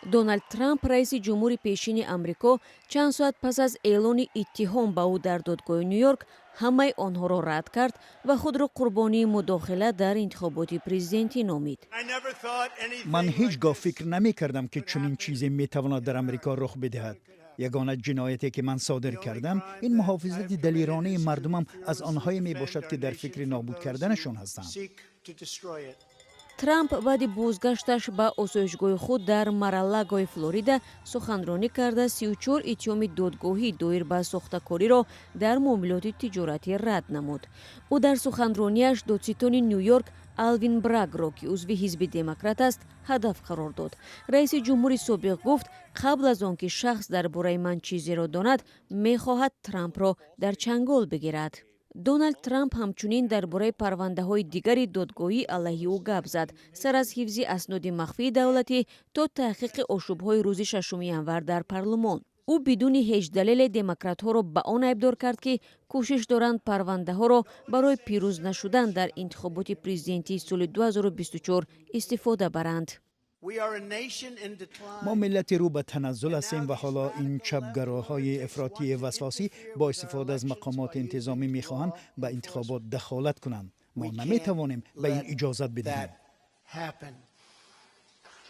Доналд Трамп, раиси ҷумҳури пешини Амрико, чанд соат пас аз эълони иттиҳом ба ӯ дар додгоҳи Ню-Йорк ҳамаи онҳоро рад кард ва худро қурбонии мудохила дар интихоботи президентӣ номид. Ман ҳеҷ гоҳ фикр намекардам, ки чунин чизе метавонад дар Амрико рух бидиҳад. Ягона ҷинояте, ки ман содир кардам, ин муҳофизати далеронаи мардумам аз онҳое мебошад, ки дар фикри нобуд карданашон ҳастанд. Трамп баъди бозгашташ ба осоишгоҳи худ дар Маралагои Флорида суханронӣ карда, 34 иттиҳоми додгоҳӣ доир ба сохтакориро дар муомилоти тиҷоратӣ рад намуд. Ӯ дар суханронияш додситони Ню-Йорк Алвин Брагро, ки узви ҳизби Демократ аст, ҳадаф қарор дод. Раиси ҷумҳури собиқ гуфт: «Қабл аз он ки шахс дар бораи ман чизеро донад, мехоҳад Трампро дар чангол бигирад». Доналд Трамп ҳамчунин дар бораи парвандаҳои дигари додгоҳӣ алайҳи ӯ гап зад, сар аз ҳифзи асноди махфии давлатӣ то таҳқиқи ошӯбҳои рӯзи 6 январ дар парлумон. Ӯ бидуни ҳеҷ далеле демократҳоро ба он айбдор кард, ки кӯшиш доранд парвандаҳоро барои пирӯз нашудан дар интихоботи президентии соли 2024 истифода баранд. Мо миллати рӯ ба таназзул ҳастем ва ҳоло ин чапгароҳои ифротии васвосӣ бо истифода аз мақомоти интизомӣ мехоҳанд ба интихобот дахолат кунанд. Мо наметавонем ба ин иҷозат бидиҳем.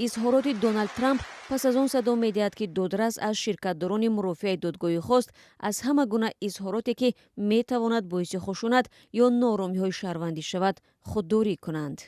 Изҳороти Доналд Трамп пас аз он садо медиҳад, ки додрас аз ширкатдорони мурофиаи додгоҳӣ хост, аз ҳама гуна изҳороте, ки метавонад боиси хушунат ё нооромиҳои шаҳрвандӣ шавад, худдорӣ кунанд.